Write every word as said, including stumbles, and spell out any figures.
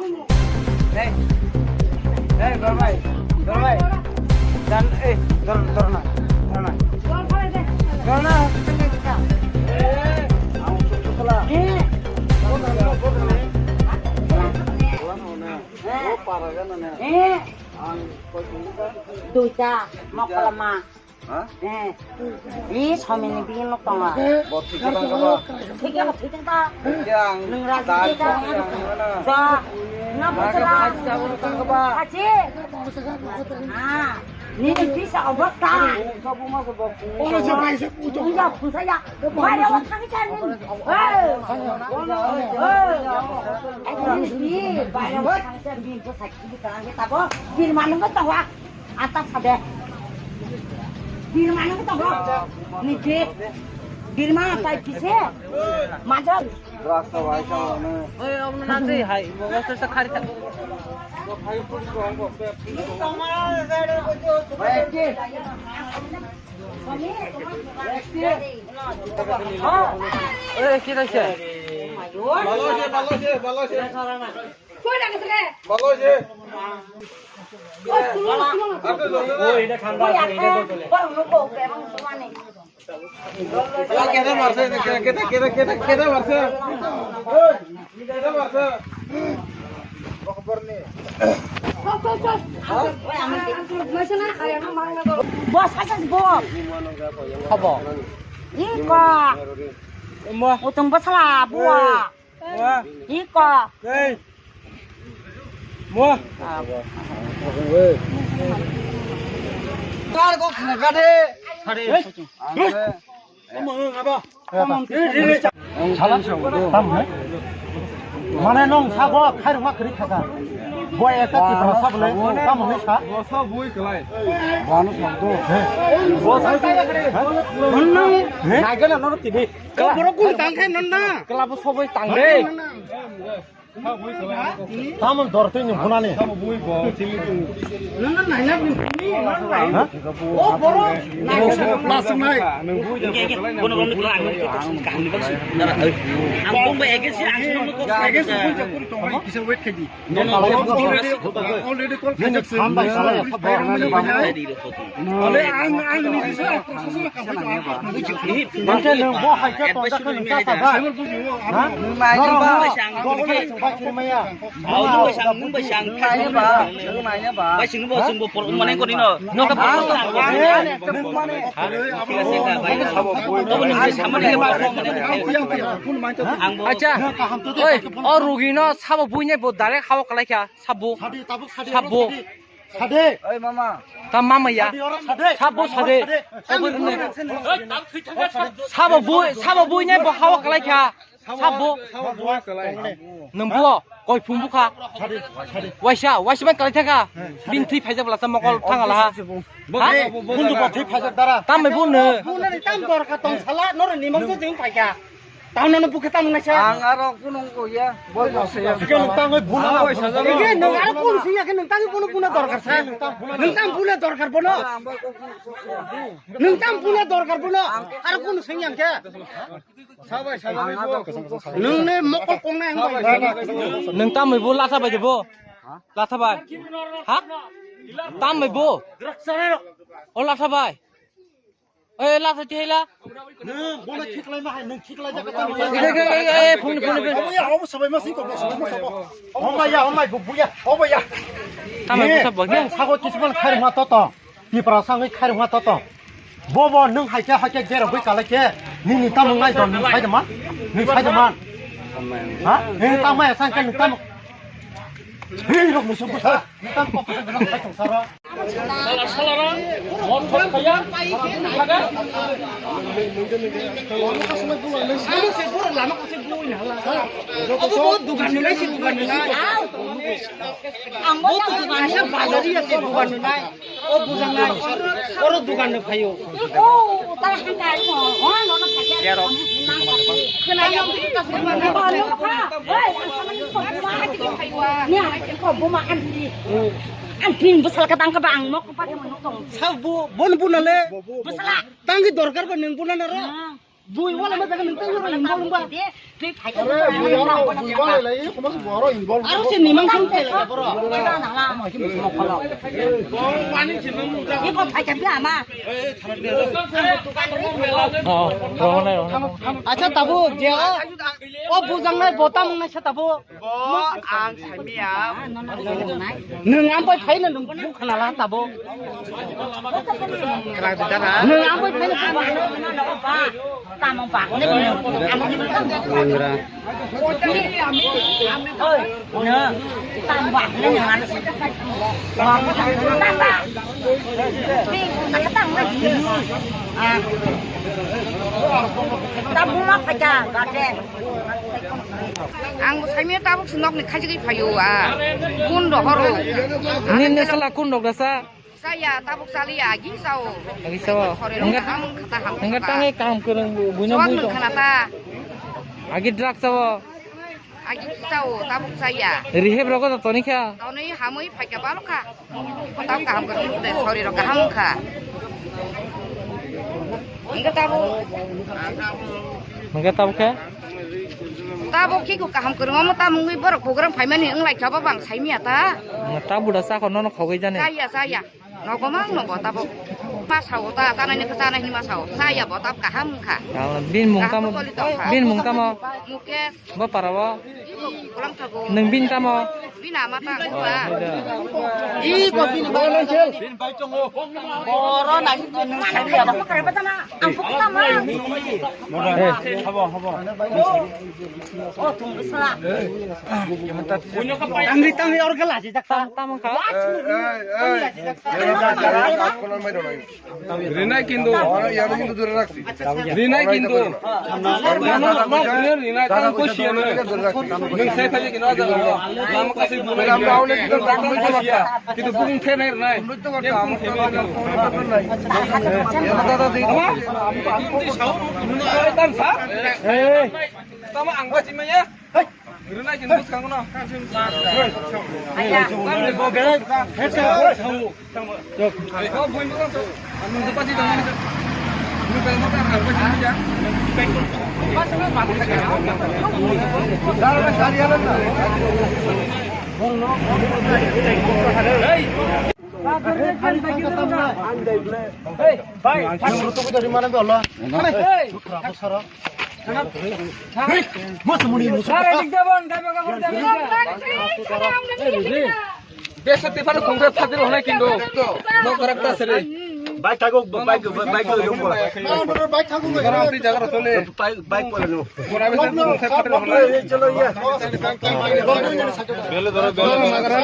Hey, hey, Dorbai, Dorbai. Dan, eh, Dor, Dorna, Dorna. Dorna, hospital ni kita. Eh, ang tu tu pala. Eh. Kau dah, kau dah, eh. Kau dah, eh. Eh. Ang kau tu kan. Duita, mau kelama. Ha? Eh. Ih, somini bini nok tongo. Bo thik khe tang kha ba? Thik khe ba, thik khe ba. Thik khe ang. Nwng rajni dal khe ta. Thik khe ang. Ja. Na bwsala. Hachi. Ha. Nini kisa obostha. Oro se bai se puto. Iya, pusa ya. Bai ya, thang khe ni. Hei. Hei. Nini bi, bai ya, thang khe ni, bwsa ki bi thang khe ta bo. Bir manung khe ta wa. Ata sade. Birma nang tongo. Nike. Birma tai kise. Major. Rasta bai sa ne. Oi, om na dei hai. Bo se sa khari ta. Oi, ki ta se. Balo se, balo se, balo se. Koi lage se? Balo se. Oi, eta thanda ase, eta to chole. Keda marse, keda, keda, keda, keda marse. Oi, keda marse. Boss, asas bo. Habo. Iko. Mo. Utung basala bua. Wah. Iko. Hei. Mo. Kar ko khna ka de. Hare. Hei. Mo ngaba. Salam. Tam hai. Mane nong sabo khairma khri khaka. Boy eta tipra sabole. Tam hai sa. Bosa bui kelai. Bano sabdo. He. Bosa. Nong. He? Naigana nong tini. Ka borok kun tang khai nonna. Kela bo sobai tang de. Tamon dor twi ni hunani. Nonna naina bini nonna. Ha? O borok. Mas nai. Bono bono kela ang kaham ni bangsi. Ang bong ba ege si ang sino ko. Ege si kun jakuri tong kisa wait khaidi. Nini khambai salai ya, sabo. Ole ang, ang ni bisa. Nang bo hai khe tonjak khe nung cha ta ba? Ha? Nung nai ba. Nung bai sang, nung bai sang. Nung nai ba. Nung nai ba. Bai sing bo, sing bo, por, mane ko nino. No ka. Nung mane. Ang bo. Acha. Oi, o rugi no sabo buine bo direct hawa kalai kha. Sabo. Sade, tabuk sade, sabo. Sade. Sade. Oi, mama. Ta mama ya. Sade, oro sade. Sabo sade. Sade. Sabo bui, sabo bui ne bo hawa kalai kha. Sabo. Sabo bui kalai. Nungbo, koi phung bukha. Sade, sade. Waisa, waisa man kalai thaka. Sade. Bin thui phaijak bala sa mokol thangala ha. Ha? Bundu bo thui phaijak dara. Tamai bunu. Bunani tam dorkar tong sala, noro nimang se jeng phaikha. Tamo no bukhe tamo naisa. Ang aro kunung ko ya. Boi ko se ya. Ke nung tangoi buna. Abo sa jalo. Ke nung aro kun si ya ke nung tangoi buna buna dorkar sa. Nung tang buna dorkar bono. Nung tang buna dorkar bono. Aro kun si yang ke. Sabai sabai. Nung ne mokol kong na yang. Nung tamo bo lasa bai bo. Lasa bai. Ha? Tamo bo. O lasa bai. Oi, la sa tihai la. Nung, bono khiklai ma hai, nung khiklai jaga tang. Ide, ide, ide, ide, phone, phone, phone. Obo ya, obo sabai ma siko, obo sabai ma siko. Obo ya, obo ya, bu, bu ya, obo ya. Tamo busa bo. Nung sago kisman khair ma toto. Tipra sangwi khair ma toto. Bobo nung hai khe, hai khe gero gwi kalai khe. Nini tamo ngai don, nung sai de man. Nung sai de man. Ha? Nung tamo ya sang khe nung tamo. Hei, rok musu busa. Nung tamo kok khe nung sai tong sara. Sala, sala ra. Mot thok khaya. Lama se boro lama ko se boi na hala. Abo bo dugan ni nai se dugan ni nai. Ang bo dugan ni bazar ya se dugan ni nai. O bujang nai. Oro dugan ni phayo. Ko ta han kai ko. Ho no na phaya. Khna yang ta se dugan ni phayo. Hei, ang sama ni ko buma. Ni ang ko buma anti. Ang tin bwsal ka tang ka ba ang nok pa tong tong. Sa bu, bon bu na le. Bwsala. Tang ki dorkar ba nung bu na na ro. Bui wala ma jaga nung tang ro nung ba. Are, bui aro, bui balai lai, kono se boro involve. Aro se nimang sung te le boro. Iko phai champi ama. Oh, rohonai, rohonai. Acha tabuk, je o, o bujang nai, bota mung nai sa tabuk. Bo ang saimia. Nwng ang bai phaino nwng bukhanala tabuk. Nwng ang bai phaino bukhanala. Tamo ba. Oi, no. Tamo ba. Tamo ba. Tamo ba. Ang bo saimia tabuk se nokni khaijagwi phaio a. Kun rohoro. Nini sala kun rok dasa? Saya tabuk saliya agi sao. Agi sao. Sore rok kaham khata ham. Hingga tangai kaham kwrwng buino buino. Khana ta. Agi drug sao. Agi sao tabuk saya. Rehab rogo to toni kha. Toni hamui phaika balokha. Tamo kaham kwrwng de, sori rok kaham wngkha. Hingke tabuk. Hingke tabuk khe? Tabuk khe kaham kwrwng omo tamo wngwi borok program phaimani wnglaikha, bo bang saimia ta. Tabuk da sakho nono khogwi jani. Chaya, chaya. Nogo mang nogo tabuk. Ma sao ta, tanai ni chanai ni ma sao. Chaya bo tab kaham wngkha. Bini mung tamo? Bini mung tamo? Mukesh. Bo para o? Nwng bini tamo? Bini ama ta. Ih, kok bini bai lang sel. Boro na nwng sari ya. Ang buka ma. Habo, habo. Oh, tung sala. Tangri, tangri, or kala si tak. Tamo kha? Rinai kintu. Rinai kintu. Rinai tang ko siya na. Nung sai phai kintu aja. Lam kasi bu. Lam daun ni kintu tang ko siya. Kintu bung the nai rinai. Tama? Tama ang ba chimaya. Rwna khe bwskango no. Hey, bhai, Desa te phano khungkhe phajil honai kindo. Mo karak ta sere. Bike thago, bike, bike lo yung bola. Bike thago, bike. Bike, bike bola no. Bola be khungkhe phajil honai. Chalo ye. Bele doro, bele doro.